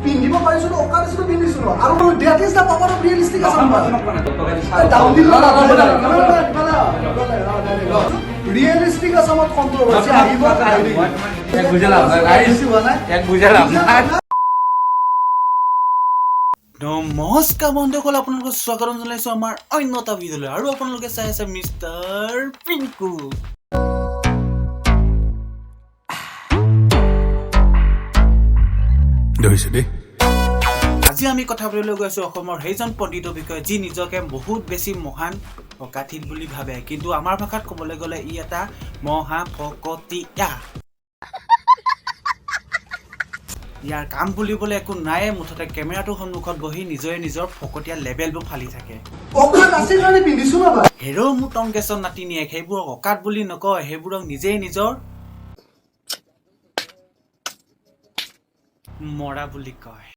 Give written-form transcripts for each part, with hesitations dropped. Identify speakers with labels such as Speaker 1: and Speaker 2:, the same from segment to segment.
Speaker 1: পিন্ধিব পাৰিছো, অকাত আছিলো, পিন্ধিছো আৰু that is the power of realistic Assam. Down দিলো। ৰিয়েলিষ্টিক আছামত কণ্ট্ৰভাৰ্চি আহিব।
Speaker 2: এক বুজা লাভ নাই, ৰাইজ।
Speaker 1: বেছি হোৱা নাই।
Speaker 2: এক বুজা লাভ নাই।
Speaker 3: নমস্কাৰ বন্ধুসকল, আপোনালোকক স্বাগতম জনাইছোঁ আমাৰ অন্য এটা ভিডিঅ'লৈ আৰু আপোনালোকে চাই আছে মিষ্টাৰ পিংকু।
Speaker 4: ধৰিছে দেই।
Speaker 3: আজি আমি কথা পাতিবলৈ গৈ আছোঁ অসমৰ সেইজন পণ্ডিতৰ বিষয়ে, যি নিজকে বহুত বেছি মহান অকাথিত বুলি ভাবে। কিন্তু আমাৰ ভাষাত ক'বলৈ গ'লে ই এটা মহা ফকতীয়া। ইয়াৰ কাম বুলিবলৈ একো নাইয়ে, মুঠতে কেমেৰাটোৰ সন্মুখত বহি নিজৰে নিজৰ ফকতীয়া লেবেলবোৰ ফালি থাকে।
Speaker 1: অকাত আছিল কাৰণে পিন্ধিছো না ভাই।
Speaker 3: হেৰৌ মোৰ টংকেশ্বৰ নাতিনীয়েক, সেইবোৰক অকাত বুলি নকয়, সেইবোৰক নিজেই নিজৰ মৰা বুলি কয়।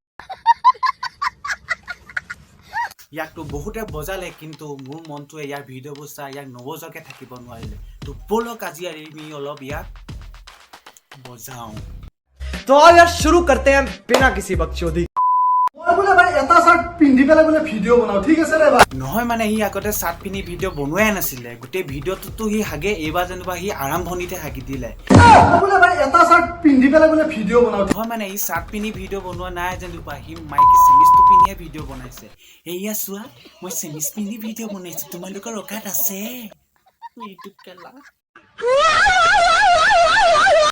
Speaker 3: ইয়াকতো বহুতে বজালে, কিন্তু মোৰ মনটোৱে ইয়াৰ ভিডিঅ'বোৰ চাই ইয়াক নবজোৱাকে থাকিব নোৱাৰিলে। তো ব'লক, আজি আমি অলপ ইয়াক বজাওঁ।
Speaker 5: तो आओ यार, शुरू करते हैं बिना किसी बकचोदी।
Speaker 1: মই বোলে ভাই এটা চাৰ্ট পিন্ধি পেলাই বোলে ভিডিঅ' বনাও, ঠিক আছে ৰে ভাই।
Speaker 3: নহয়, মানে সি আগতে চাৰ্ট পিন্ধি ভিডিঅ' বনোৱাই নাছিলে। গোটেই ভিডিঅ'টোতো সি হাগে, এইবাৰ যেনিবা সি আৰম্ভণিতে হাগি দিলে।
Speaker 1: মই বোলে ভাই এটা চাৰ্ট পিন্ধি পেলাই বোলে ভিডিঅ' বনাও।
Speaker 3: নহয়, মানে ই চাৰ্ট পিন্ধি ভিডিঅ' বনোৱা নাই, যেনিবা সি মাইকী চেমিজটো পিন্ধিয়ে ভিডিঅ' বনাইছে। এয়া চোৱা, মই চেমিজ পিন্ধি ভিডিঅ' বনাইছো, তোমালোকৰ অকাত আছে এইটো কেলা।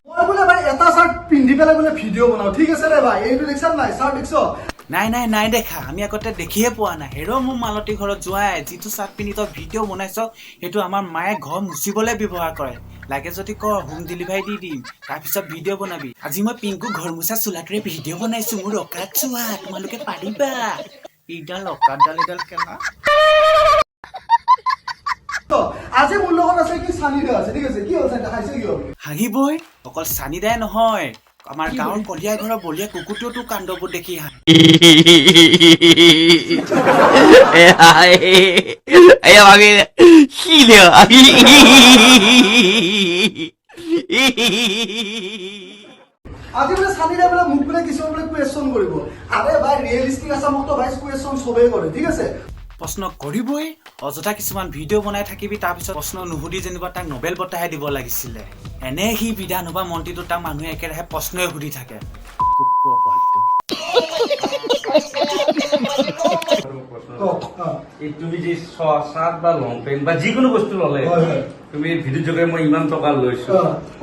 Speaker 1: মই বোলে ভাই এটা চাৰ্ট পিন্ধি পেলাই বোলে ভিডিঅ' বনাও, ঠিক আছে ৰে ভাই। এইটো দেখিছা নাই? চাৰ্ট দেখিছ?
Speaker 3: নাই নাই নাই দেখা, আমি আগতে দেখিয়ে পোৱা নাই। হেৰ' মোৰ মালতী ঘৰত যোৱাই, যিটো চাৰ্ট পিন্ধি তই ভিডিঅ' বনাইছ, সেইটো আমাৰ মায়ে ঘৰ মুচিবলৈ ব্যৱহাৰ কৰে। লাগে যদি ক, হোম ডেলিভাৰী দি দিম, তাৰপিছত ভিডিঅ' বনাবি। আজি মই পিংকু ঘৰ মোচা চোলাটোৰে ভিডিঅ' বনাইছো, মোৰ অকাত চোৱা, তোমালোকে পাৰিবা। এইডাল অকাতডাল, এইডাল কেলা।
Speaker 1: আজি মোৰ লগত আছে কি, চানিদা আছে, ঠিক আছে। কি হ'ল চানিদা, খাইছে কিয় আপুনি?
Speaker 3: হাঁহিবই। অকল চানিদাই নহয়, আমাৰ গাঁৱৰ কলীয়া ঘৰৰ বলীয়া কুকুৰটোতো কাণ্ডবোৰ দেখি হাঁহে।
Speaker 6: 哎呀妈给，细的。
Speaker 1: আজি বোলে চানিদাই বোলে মোক বোলে কিছুমান বোলে কুৱেশ্যন কৰিব। আৰে ভাই, ৰিয়েলিষ্টিক আছামতো ভাই কুৱেশ্যন চবেই কৰে, ঠিক আছে।
Speaker 3: প্ৰশ্ন কৰিবই। অযথা কিছুমান ভিডিঅ' বনাই থাকিবি, তাৰপিছত প্ৰশ্ন নুসুধি যেনিবা তাক নবেল বঁটাহে দিব লাগিছিলে। এনে সি বিধানসভা মন্ত্ৰীটো, তাক মানুহে একেৰাহে প্ৰশ্নই সুধি থাকে। কুকুৰ পোৱালিটো।
Speaker 1: কওক, অ।
Speaker 2: এই তুমি যি চাৰ্ট বা লং পেণ্ট বা যিকোনো বস্তু ললে
Speaker 1: হয় হয়
Speaker 2: তুমি ভিডিঅ' যোগে মই ইমান টকা লৈছো,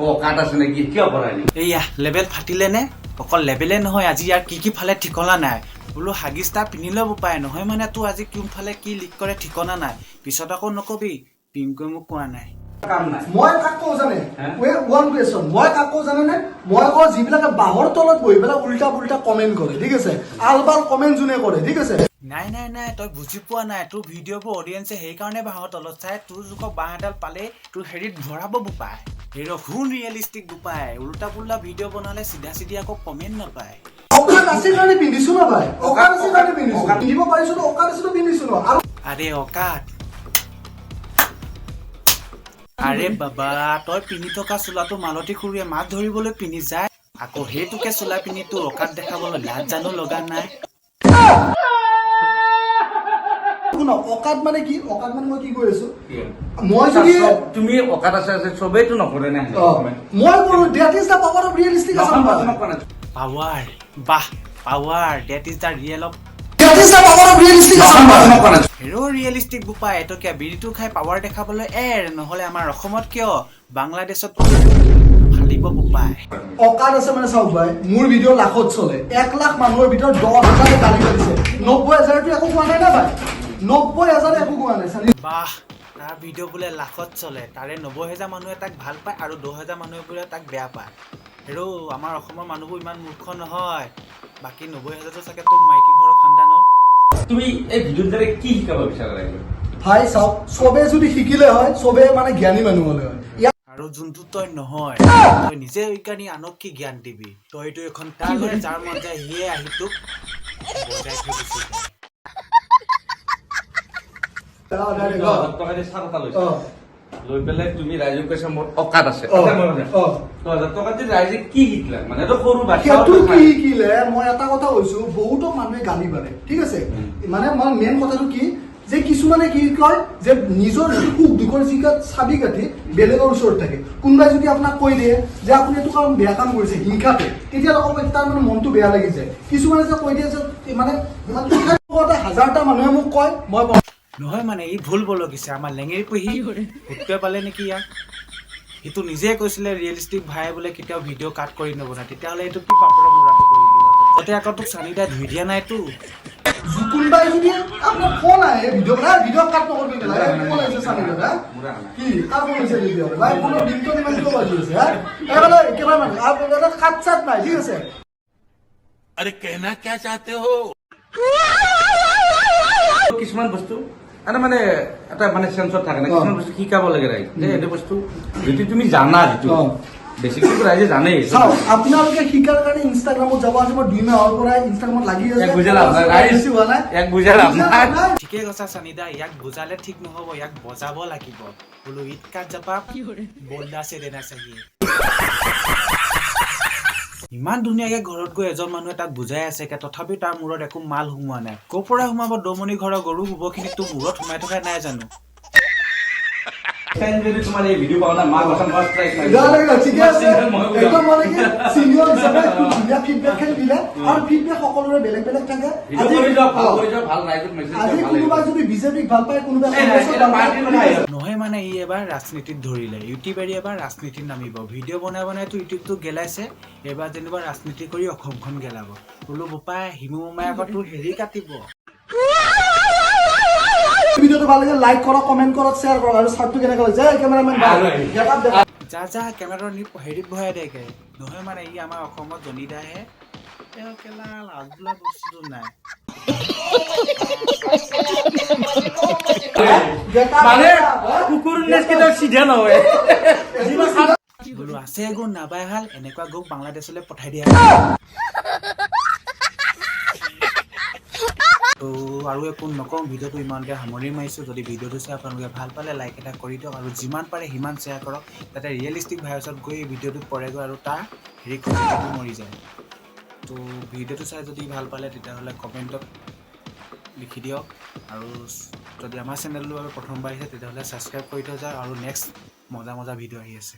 Speaker 2: অ কাট আছে নেকি, কিয় কৰাই নি?
Speaker 3: এইয়া লেবেল ফাটিলে নে? অকল লেবেলে নহয়, আজি ইয়াৰ কি কি ফালে ঠিকনা নাই। বোলো হাগিজ তাৰ পিন্ধি ল'ব পাৰে। নহয়, মানে তোৰ আজি কোনফালে কি লিক কৰে ঠিকনা নাই। পিছত আকৌ নকবি পিংকুৱে মোক কোৱা নাই।
Speaker 2: কাম নাই।
Speaker 1: মই কাক কওঁ জানে?
Speaker 2: হে?
Speaker 1: ওৱান কুৱেশ্যন, মই কাক কওঁ জানেনে? মই কওঁ যিবিলাকে বাঁহৰ তলত বহি পেলাই উল্টা পুল্টা কমেণ্ট কৰে, ঠিক আছে, আল বাল কমেণ্ট যোনে কৰে, ঠিক আছে।
Speaker 3: নাই নাই নাই, তই বুজি পোৱা নাই। তোৰ ভিডিঅ'বোৰ অডিয়েঞ্চে সেইকাৰণে বাঁহৰ তলত চাই। তোৰ জোখৰ বাঁহ এডাল পালেই তোৰ হেৰিত ভৰাব বোপাই। হেৰ শুন, ৰিয়েলিষ্টিক বোপাই, উল্টা পুল্টা ভিডিঅ' বনালে চিধা চিধি আকৌ কমেণ্ট নাপায়।
Speaker 1: অকাত আছিল কাৰণে পিন্ধিছো না ভাই, অকাত আছিল কাৰণে পিন্ধিছো। পিন্ধিব পাৰিছো, অকাত আছিলো, পিন্ধিছো ন আৰু
Speaker 3: আৰে অকাত, আৰে বাবা, তই পিন্ধি থকা চোলাটো মালতী খুৰীয়ে মাছ ধৰিবলৈ পিন্ধি যায়। আকৌ সেইটোকে চোলা পিন্ধি তোৰ অকাত দেখাবলৈ লাজ জানো লগা নাই?
Speaker 1: শুনক, অকাত মানে কি? অকাত মানে মই কি কৈ আছো, মই যদি
Speaker 2: তুমি অকাত আছে আছে, চবেইতো নকৰে নে?
Speaker 1: অ, মই কৰো। That is the power of realistic Assam.
Speaker 3: Power, বাহ power, that is the real of
Speaker 1: That is the power of realistic Assam.
Speaker 3: Hero realistic বোপা, এটকীয়া বিড়িটো খাই পাৱাৰ দেখাবলৈ এৰ, নহ'লে আমাৰ অসমত কিয়, বাংলাদেশত ফালিব বোপাই।
Speaker 1: অকাত আছে মানে চাওক ভাই, মোৰ ভিডিঅ' লাখত চলে। 1 লাখ মানুহৰ ভিতৰত 10 হাজাৰে গালি পাৰিছে, 90 হাজাৰটো একো কোৱা নাই না ভাই। 90 হাজাৰে একো কোৱা নাই চানি।
Speaker 3: বাহ, তাৰ ভিডিঅ' বোলে লাখত চলে, তাৰে 90 হেজাৰ মানুহে তাক ভাল পায় আৰু 10 হেজাৰ মানুহে বোলে তাক বেয়া পায়। হেৰৌ, আমাৰ অসমৰ মানুহবোৰ ইমান মূৰ্খ নহয়। বাকী 90 হেজাৰটো চাগে তোৰ মাইকী ঘৰৰ খান্দানৰ।
Speaker 2: তুমি এই ভিডিঅ'ৰ দ্বাৰা কি শিকাব বিচাৰা ৰাইজক?
Speaker 1: ভাই চাওক, চবে যদি শিকিলে হয়, চবে মানে জ্ঞানী মানুহ হলে হয় ইয়াত।
Speaker 3: আৰু যোনটো তই নহয়, তই নিজে ঐকানি আনক কি জ্ঞান দিবি? তইতো এখন তাৰ যাৰ মন যায় সিয়ে আহি তোক বজাই থৈ গুচি যায়।
Speaker 1: অ, direct, অ।
Speaker 2: 10 হাজাৰ টকা দি চাৰ্ট এটা লৈছা। লৈ পেলাই তুমি ৰাইজক কৈছা মোৰ অকাত আছে।
Speaker 1: অ।
Speaker 2: 10,000 টকাত যে ৰাইজে কি শিকিলা? মানে এইটো সৰু বাচ্ছা।
Speaker 1: সেইটো কি শিকিলে? মই এটা কথা কৈছো, বহুতো মানুহে গালি পাৰে, ঠিক আছে। মানে মই মেইন কথাটো কি যে কিছুমানে কি কয় যে নিজৰ যিটো সুখ দুখৰ যি চাবি কাঠি বেলেগৰ ওচৰত থাকে। কোনোবাই যদি আপোনাক কৈ দিয়ে যে আপুনি এইটো কাম বেয়া কাম কৰিছে হিংসাতে, তেতিয়া ক'ব তাৰ মানে মনটো বেয়া লাগি যায়। কিছুমানে যে কৈ দিয়ে যে মানে মানে হাজাৰটা মানুহে মোক কয়, মই
Speaker 3: নহয়, মানে ই ভুল বলকিছে। আমাৰ লেঙেৰি পেহী ভূতটোৱে পালে নেকি ইয়াক? সিটো নিজে কৈছিলে ৰিয়েলিষ্টিক ভাই বোলে কেতিয়াও ভিডিঅ' কাট কৰি নবনায়। তেতিয়াহ'লে এইটো কি পাপৰৰ মুৰাটো কৰি দিব? তাতে আকৌ তোক চানিদাই ধুই দিয়া নাইতো।
Speaker 1: কোনোবাই যদি আপোনাৰ ফোন আহে, ভিডিঅ' বনাই, ভিডিঅ' কাট নকৰিবি কেলা। ফোন আহিছে চানি দাদা। কি কাৰ ফোন আহিছে তেতিয়াহ'লে ভাই? ফোনৰ ৰিংটন ইমান কিয় বাজি আছে? হা, একেবাৰে একেবাৰে মানে আৰু কাট চাট নাই, ঠিক আছে।
Speaker 4: अरे, कहना क्या चाहते हो?
Speaker 2: কিছুমান বস্তু এটা মানে এটা মানে চেন্সত থাকে না। কিছুমান বস্তু শিকাব লাগে ৰাইজ যে এইটো বস্তু যদি তুমি জানা, যিটো বেছিকৈ ৰাইজে জানেই।
Speaker 1: চাওক, আপোনালোকে শিকাৰ কাৰণে ইনষ্টাগ্ৰামত যাব। আজি মই 2 মাহৰ পৰাই ইনষ্টাগ্ৰামত লাগি আছে।
Speaker 2: ইয়াক বুজাই লাভ নাই ৰাইজ।
Speaker 1: বেছি হোৱা নাই।
Speaker 2: ইয়াক বুজাই লাভ নাই।
Speaker 3: ঠিকে কৈছা চানিদা, ইয়াক বুজালে ঠিক নহ'ব, ইয়াক বজাব লাগিব। বোলো ঈদ का जवाब बोलना से देना चाहिए। ইমান ধুনীয়াকে ঘৰত গৈ এজন মানুহে তাক বুজাই আছে, তথাপিও তাৰ মূৰত একো মাল সোমোৱা নাই। ক'ৰ পৰা সোমাব? দমনি ঘৰৰ গৰু গোবৰখিনিতো তোৰ মূৰত সোমাই থকা নাই জানো?
Speaker 2: টাইম যদি তোমাৰ এই ভিডিঅ' পাওঁ না, মা কচম, ফাৰ্ষ্ট প্ৰাইজ।
Speaker 1: বেয়া লাগিলে, ঠিকে আছে। একদম মানে কি চিনিয়ৰ হিচাপে খুব ধুনীয়া ফিডবেক খিনি দিলে আৰু ফিডবেক সকলোৰে বেলেগ বেলেগ থাকে।
Speaker 2: ভিডিঅ' কৰি যোৱা, ভাল কৰি যোৱা, ভাল ৰাইজক মেছেজ।
Speaker 1: আজি কোনোবাই যদি বিজেপিক ভাল পায়, কোনোবাই কংগ্ৰেছক ভাল পায়, ঠিক আছে।
Speaker 3: নহয়, মানে ই এবাৰ ৰাজনীতিত ধৰিলে। ইউটিউবাৰী এবাৰ ৰাজনীতিত নামিব। ভিডিঅ' বনাই বনাইতো ইউটিউবটো গেলাইছে, এইবাৰ যেনিবা ৰাজনীতি কৰি অসমখন গেলাব। বোলো বোপাই, হিমু মামাই আকৌ তোৰ হেৰি কাটিব।
Speaker 1: ভিডিঅ'টো ভাল লাগে লাইক কৰক, কমেণ্ট কৰক, শ্বেয়াৰ কৰক। আৰু চাৰ্টটো কেনেকুৱা লাগিছে? এই কেমেৰামেন।
Speaker 3: যা যা, কেমেৰাটো নি হেৰিত ভৰাই দেগে। নহয়, মানে ই আমাৰ অসমত জনীদাহে। তেওঁ কেলা লাজ বোলা বস্তুটো নাই।
Speaker 2: মানে কুকুৰ নেজ কেইটা চিধা নহয়।
Speaker 3: বোলো আছে গো নাবাই হাল, এনেকুৱা গৌক বাংলাদেশলৈ পঠাই দিয়া। তো আৰু একো নকওঁ, ভিডিঅ'টো ইমানতে সামৰণি মাৰিছোঁ। যদি ভিডিঅ'টো চাই আপোনালোকে ভাল পালে লাইক এটা কৰি দিয়ক আৰু যিমান পাৰে সিমান শ্বেয়াৰ কৰক, যাতে ৰিয়েলিষ্টিক ভাইৰাছত গৈ এই ভিডিঅ'টো পৰেগৈ আৰু তাৰ হেৰি খজুৱতিটো মৰি যায়। তো ভিডিঅ'টো চাই যদি ভাল পালে তেতিয়াহ'লে কমেণ্টত লিখি দিয়ক আৰু যদি আমাৰ চেনেলটোৰ বাবে প্ৰথমবাৰ আহিছে, তেতিয়াহ'লে ছাবস্ক্ৰাইব কৰি থৈ যাওক আৰু নেক্সট মজা মজা ভিডিঅ' আহি আছে।